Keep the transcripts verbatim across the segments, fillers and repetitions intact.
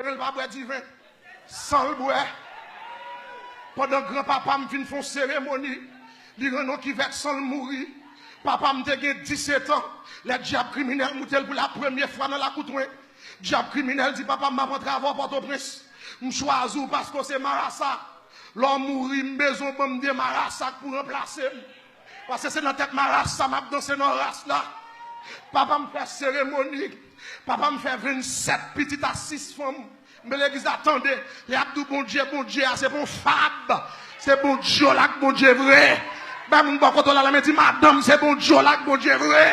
L pa bwè diven. San l bwè. Pandan granpapa m fin fè yon seremoni, li rann yon kivèt san l mouri. Papa m te gen disèt an lè dyab kriminèl moute l pou la premye fwa nan lakou Twen. Dyab kriminèl di, "Papa m, m ap antre avè w Pòtoprens. M chwazi w paske w se marasa. Lè w mouri, m bezwen w ban m de marasa k pou ranplase m. Paske se nan tèt marasa m ap danse nan ras la." Papa m fè seremoni. Papa m fè vennsèt pitit a sis fanm. Men legliz la tande, lè y ap di w Bondye, Bondye a, se pa yon fab. Se Bondye w la k Bondye vre. Bay moun bò kote w la, la men di, "Madanm, se Bondye w la k Bondye vre."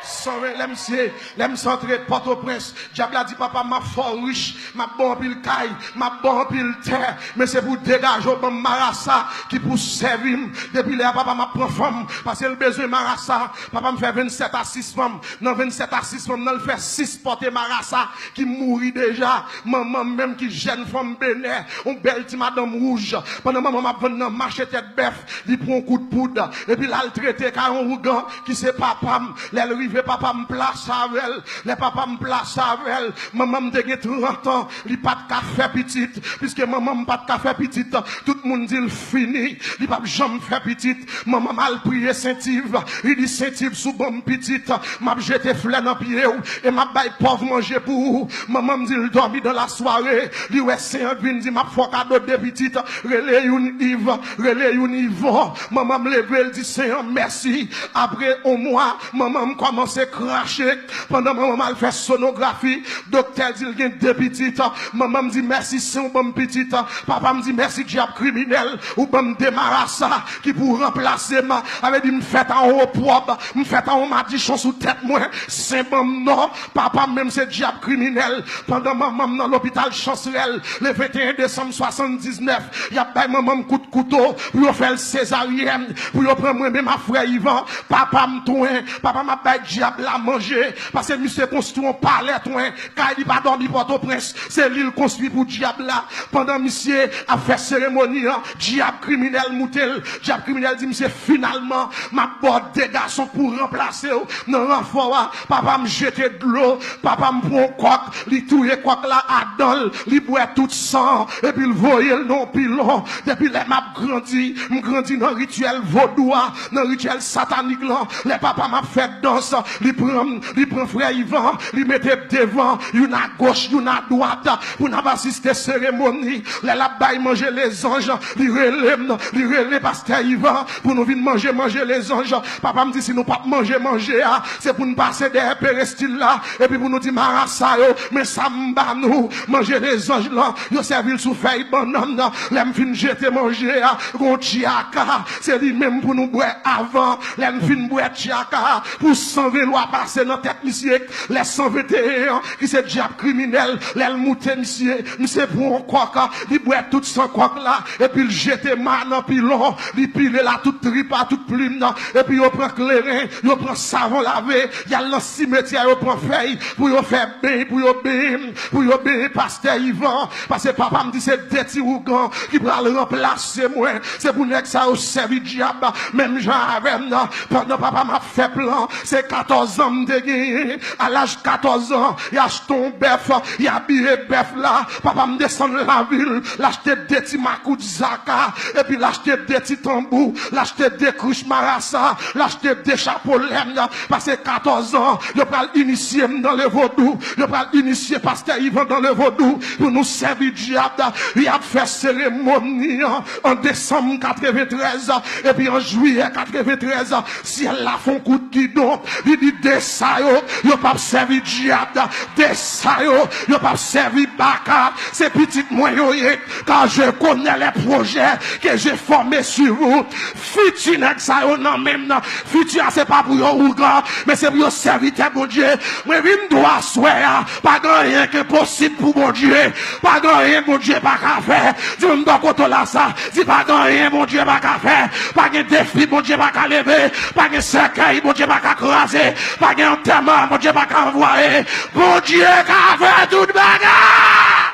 San ven, lè m se, lè m se antre Pòtoprens, dyab la di, "Papa, m ap fè w rich, m ap ba w anpil kay, m ap ba w anpil tè, men se pou w degaje w ban m marasa ki pou sèvi m." Depi lè a, papa m ap pran fanm, paske l bezwen marasa. Papa m fè vennsèt a sis fanm. Nan vennsèt a sis fanm nan, l fè sis pòte marasa ki mouri deja. Manman m menm ki jèn fanm Benè, yon bèl ti madanm wouj. Pandan manman m ap vann nan mache tèt bèf, li pran yon kout poud. Epi l al trete kay yon ougan ki se papa m. Lè l rive, papa m plase avè l. Lè papa m plase avè l, manman m te gen trant an, li pa t ka fè pitit. Piske manman m pa t ka fè pitit, tout moun di l fini. Li p ap janm fè pitit. Manman m al priye Sentiv. Li di, "Sentiv, si w ban m pitit, m ap jete flè nan pye w e m ap bay pòv manje pou ou." Manman m di l dòmi dan lasware. Li wè Sen an k vin di, "M ap fè w kado de pitit. Rele youn Iv, rele youn Ivò." Manman m leve, l di, "Sen an, mèsi." Apre yon mwa, manman m kòmanse krache. Pandan manman m al fè sonografi, doktè di l gen de pitit. Manman m di, "Mèsi, Sen, w ban m pitit." Papa m di, "Mèsi, dyab kriminèl, ou ban m de marasa ki pou ranplase m." Sa vle di, m fèt a yon opwòb, m fèt a yon madichon sou tèt mwen. Sen ban m non, papa m menm se dyab kriminèl. Pandan manman m nan lopital Chansrèl, le venteyen desanm swasanndiznèf, y ap bay manman m kout kouto pou yo fè l sezaryèn, pou yo pran mwen menm ak frè Ivan. Papa m Twen, papa m ap bay dyab la manje, paske misye konstwi yon palè Twen. Kay li pa dòmi Pòtoprens, se li l konstwi pou dyab la. Pandan misye ap fè seremoni an, dyab kriminèl moute l. Dyab kriminèl di misye, "Finalman, m ap ba w de gason k pou ranplase w nan ranfò a." Papa m jete dlo, papa m pran yon kòk, li touye kòk la adan l, li bwè tout san an, epi l voye l nan yon pilon. Depi lè m ap grandi, m grandi nan rityèl vodou a, nan rityèl satanik lan. Lè papa m ap fè dans, li pran m, li pran frè Ivan, li mete devan, youn agoch, youn adwat, pou n ap asiste seremoni. Lè l ap bay manje lezanj, li rele m, li rele pastè Ivan pou nou vin manje manje lezanj. Papa m di, "Si nou p ap manje manje a, se pou n pase dèyè perestil la, epi pou nou di marasa yo, 'Men sa m ba nou.'" Manje lezanj lan, yo sèvi l sou fèy bannann. Lè m fin jete manje a, gon tchaka, se li menm pou nou bwè avan. Lè n fin bwè tchaka, pou san ven lwa pase nan tèt misye. Lè san venteyen an, ki se dyab kriminèl, lè l moute misye, misye pran yon kòk, li bwè tout san kòk la, epi l jete ma nan pilon, li pile l a tout trip a, tout plim nan, epi yo pran kleren, yo pran savon lave, y al nan simetyè, yo pran fèy pou yo fè beny, pou yo benyen, pou yo benyen pastè Ivan, paske papa m di se de ti ougan ki pral ranplase mwen. Se pou nèg sa yo sèvi dyab menm jan avè m nan. Pandan papa m ap fè plan, se katòz an m te genyen. A laj katòz an, y achte yon bèf, y abiye bèf la. Papa m desann lavil, l achte de ti makout zaka, epi l achte de ti tanbou, l achte de krich marasa, l achte de chapo lèn. Pase katòz an, yo pral inisye m nan le vodou, yo pral inisye pastè Ivan nan le vodou, pou nou sèvi dyab. Y ap fè seremoni an an desanm katreventrèz, epi an jiyè katreventrèz, syèl la fè yon kout gidon, li di, "De sa yo, yo p ap sèvi dyab, de sa yo, yo p ap sèvi baka, se pitit mwen yo ye, car je connais les projets que j'ai formés sur vous." Fiti nèg sa yo nan men m nan, fiti a se pa pou yo ougan, men se pou yo sèvitè Bondye. Mwen vin di w aswè a, pa gen anyen ki enposib pou Bondye. Pa gen anyen Bondye pa ka fè. Di moun bò kote w la sa. Di, "Pa gen anyen Bondye pa ka fè. Pa gen defi Bondye pa ka leve. Pa gen sèkèy Bondye pa ka kraze. Pa gen antèman Bondye pa ka anvwaye. Bondye ka fè tout bagay."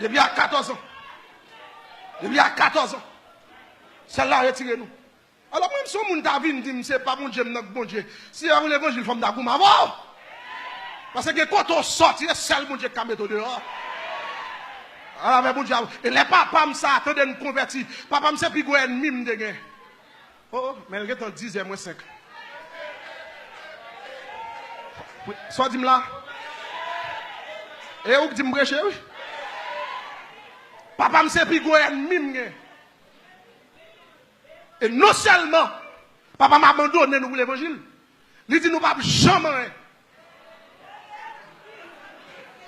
Depi a katòz an. Depi a katòz an. Syèl la retire nou. Alò, mwen, si yon moun ta vin di m se pa Bondye m nan k Bondye, si se yon levanjil, fò m ta goumen avè w. Paske gen kote w sòti, e sèl Bondye k ka mete w deyò. Ala fè Bondye a, e lè papa m sa a tande n konvèti, papa m se pi gwo ènmi m te gen. Oh, oh, men l gentan dizè mwen senk. Sa w di m la? E ou k di m preche, wi. Papa m se pi gwo ènmi m gen. E non sèlman papa m abandone nou pou levanjil, li di nou p ap janm anyen.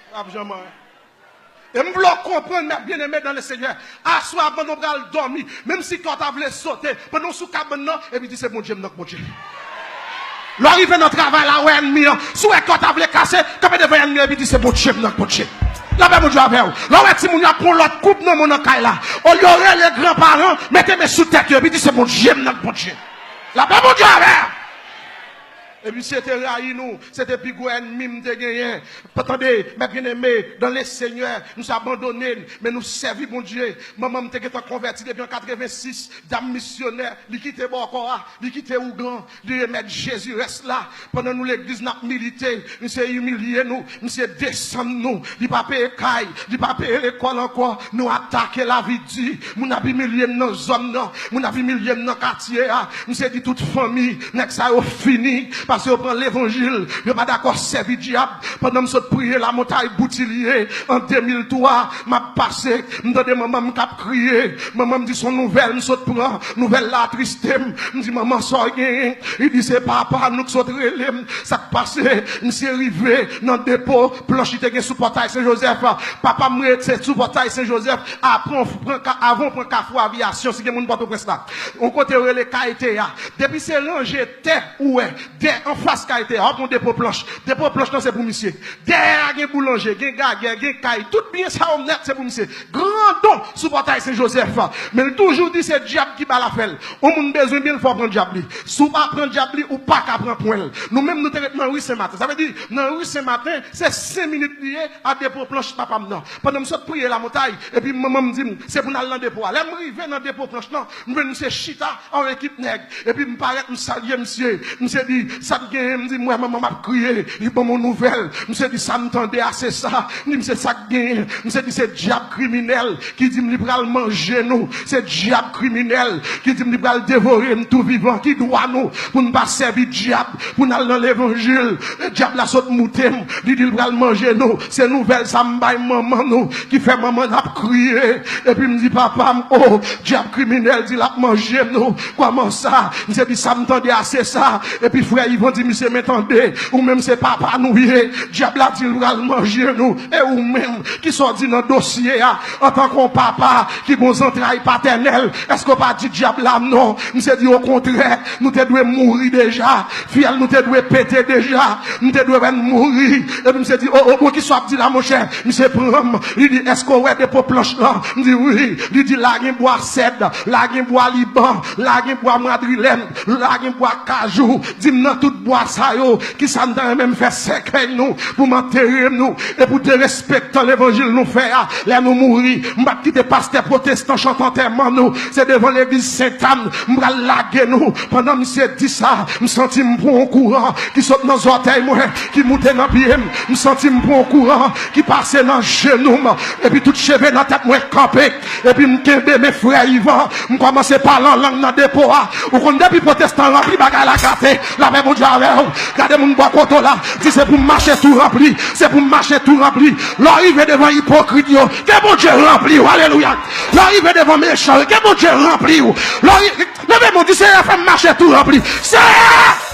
P ap janm anyen. E m vle w konprann, mè byeneme dan le Senyè, aswè a pandan w pral dòmi, menm si kè w ta vle sote, pandan w sou kabann nan, epi di se Bondye m nan k Bondye. Lè w rive nan travay la, wè ènmi an, si w wè kè w ta vle kase, kanpe devan ènmi an, epi di se Bondye m nan k Bondye. Lapè Bondye avè w. Lè w wè timoun yo ap pran lòt koup nan men w nan kay la, olye w rele granparan, mete men sou tèt yo, epi di se Bondye m nan k Bondye. Lapè Bondye avè w. Epi misye te rayi nou, se te pi gwo ènmi m te genyen. Tande, mè byeneme dan le Senyè, misye abandone n, men nou sèvi Bondye. Manman m te gentan konvèti depi an katrevensis, dam misyonè, li kite bòkò a, li kite ougan, li remèt Jezi rès la. Pandan nou legliz n ap milite, misye imilye nou, misye desann nou, li pa peye kay, li pa peye lekòl ankò, nou atake lavi di, moun ap imilye m nan zòn nan, moun ap imilye m nan katye a, misye di tout fanmi, nèg sa yo fini, paske yo pran levanjil, yo pa dakò sèvi dyab. Pandan m sot priye Lamontay Boutilye an de mil twa, m ap pase, m tande manman m k ap kriye. Manman m di se yon nouvèl m sot pran, nouvèl la atriste m. M di manman sa w genyen? Li di se papa nou k sot rele m. Sa k pase? Misye rive nan depo planch li te gen sou pòtay Sen Jozèf. Papa m rete sou pòtay Sen Jozèf. Apre w pran ka-, avan w pran Kafou Aviyasyon, si gen moun Pòtoprens la. Yon kote yo rele Kayte a. Depi se ranje tè ou wè, dè anfas Kayte a, w ap yon depo planch. Depo planch lan se pou misye. Dèyè a gen boulanje, gen gagè, gen kay. Tout byen sa yo nèt se pou misye. Grandon sou pòtay Sen Jozèf. Men l toujou di se dyab ki ba l afè l. Yon moun bezwen byen l, fò w pran dyab li. Si w pa pran dyab li, ou pa ka pran pwen l. Nou menm nou te ret nan ri Sen Maten. Sa vle di, nan ri Sen Maten, se senk minit li ye a depo planch papa m nan. Pandan m sot priye Lamontay, epi manman m di m, se pou n al nan depo a. Lè m rive nan depo planch lan, m jwenn misye chita a yon ekip nèg. Epi m parèt, m salye misye. Misye di, sa k genyen? M di, m wè manman m ap kriye. Li ban m yon nouvèl. Misye di, sa m tande a, se sa. M di, misye, sa k genyen? Misye di, se dyab kriminèl ki di m li pral manje nou. Se dyab kriminèl ki di m li pral devore n tou vivan. Ki dwa nou pou n pa sèvi dyab, pou n al nan levanjil? E dyab la sot moute m. Li di l pral manje nou. Se nouvèl sa m bay manman nou, ki fè manman n ap kriye. Epi m di papa m, o, dyab kriminèl di l ap manje nou. Kòman sa? Misye di sa m tande a se sa. Epi frè Ivan di misye, men tande, ou menm se papa nou ye. Dyab la di l pral manje nou. E ou menm, kisa w di nan dosye a? Antanke yon papa ki gon zantray patènèl, èske w pa di dyab la non? Misye di okontrè, nou te dwe mouri deja. Fyèl nou te dwe pete deja. M te dwe wè n mouri. Epi misye di, o, o, bon, kisa w ap di la, monchè? Misye pran m. Li di, èske w wè depo planch lan? M di, wi. Li di, la gen bwa sèd, la gen bwa Liban, la gen bwa madrilèn, la gen bwa kajou. Di m nan tout bwa sa yo, kisa n ta renmen m fè sèkèy nou, pou m antere nou, e pou derespektan levanjil nou fè a, lè nou mouri, m p ap kite pastè pwotestan chante antèman nou. Se devan legliz Sentàn m pral lage nou. Pandan misye di sa, m santi m pran yon kouran ki sot nan zòtèy mwen, ki moute nan pye m. M santi m pran yon kouran ki pase nan jenou m. Epi tout cheve nan tèt mwen kanpe. Epi m kenbe men frè Ivan. M kòmanse pale an lang nan depo a. Ou konn depi pwotestan ranpli, bagay la gate. Lapè Bondye avè w. Gade moun bò kote w la. Di se pou m mache tou ranpli. Se pou m mache tou ranpli. Lè w rive devan ipokrit yo, ke Bondye ranpli w. Alelouya. Lè w rive devan mechan yo, ke Bondye ranpli w. Lè w ri-, leve men w, di, Seyè, fè m mache tou ranpli. Seyè!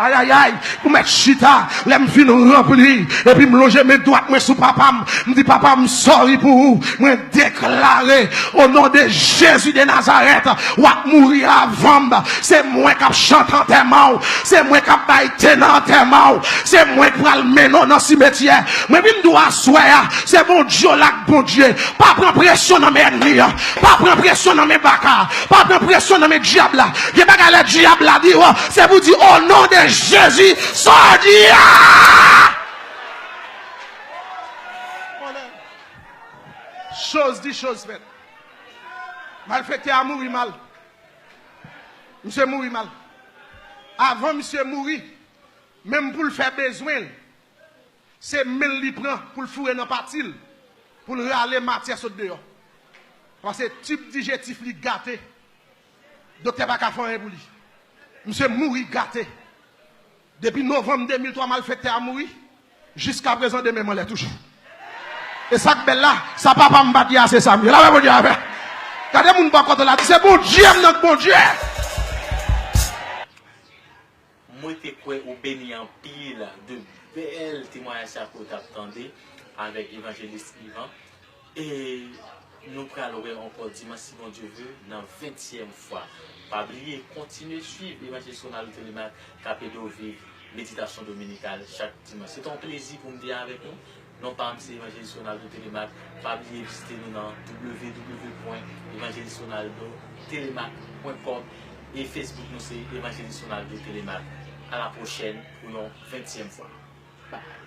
Ayayay, pou mèt chita, lè m fin ranpli, epi m lonje men dwat mwen sou papa m, m di, papa m, sorry pou ou, mwen deklare, o non de Jezi de Nazarèt, w ap mouri avan m, se mwen k ap chante antèman w, se mwen k ap bay te nan antèman w, se mwen k pral mennen w nan simetyè. Mwen vin di w aswè a, se Bondye w la k Bondye. Pa pran presyon nan men ènmi an. Pa pran presyon nan men baka. Pa pran presyon nan men dyab la. Gen bagay lè dyab la di w, se pou di, o non de Jezi, sa w di a! Choz di, choz fèt. Malfektè a mouri mal. Misye mouri mal. Avan misye mouri, menm pou l fè bezwen l, se men l li pran pou l foure nan pati l, pou l rale matyè sot deyò. Paske tib dijestif li gate. Doktè pa ka fè anyen pou li. Misye mouri gate. Depi novanm de mil twa malfektè a mouri, jiskaprezan demen m anlè toujou. E sa k bèl la, sa papa m pa t di a, se sa m ye. Lapè Bondye avè. Gade moun bò kote w la, di se Bondye m nan k Bondye. Mwen te kwè ou beni anpil de bèl temwayaj sa ke w t ap tande avèk Evanjelis Yvan. E nou pral wè ankò dimanch, si Bondye vle, nan ventyèm fwa. Pa bliye, kontinye swiv Evanjelis Ronaldo Telemaque k ap ede w viv meditasyon dominikal chak dimanch. Se te yon plezi pou m te avèk nou. Non pa m se Evanjelis Ronaldo Telemaque. Pa bliye vizite nou nan w w w pwen evanjelis ronaldo telemaque pwen kòm e Facebook nou se Evanjelis Ronaldo Telemaque. A la pwochèn pou yon ventyèm fwa. Bye.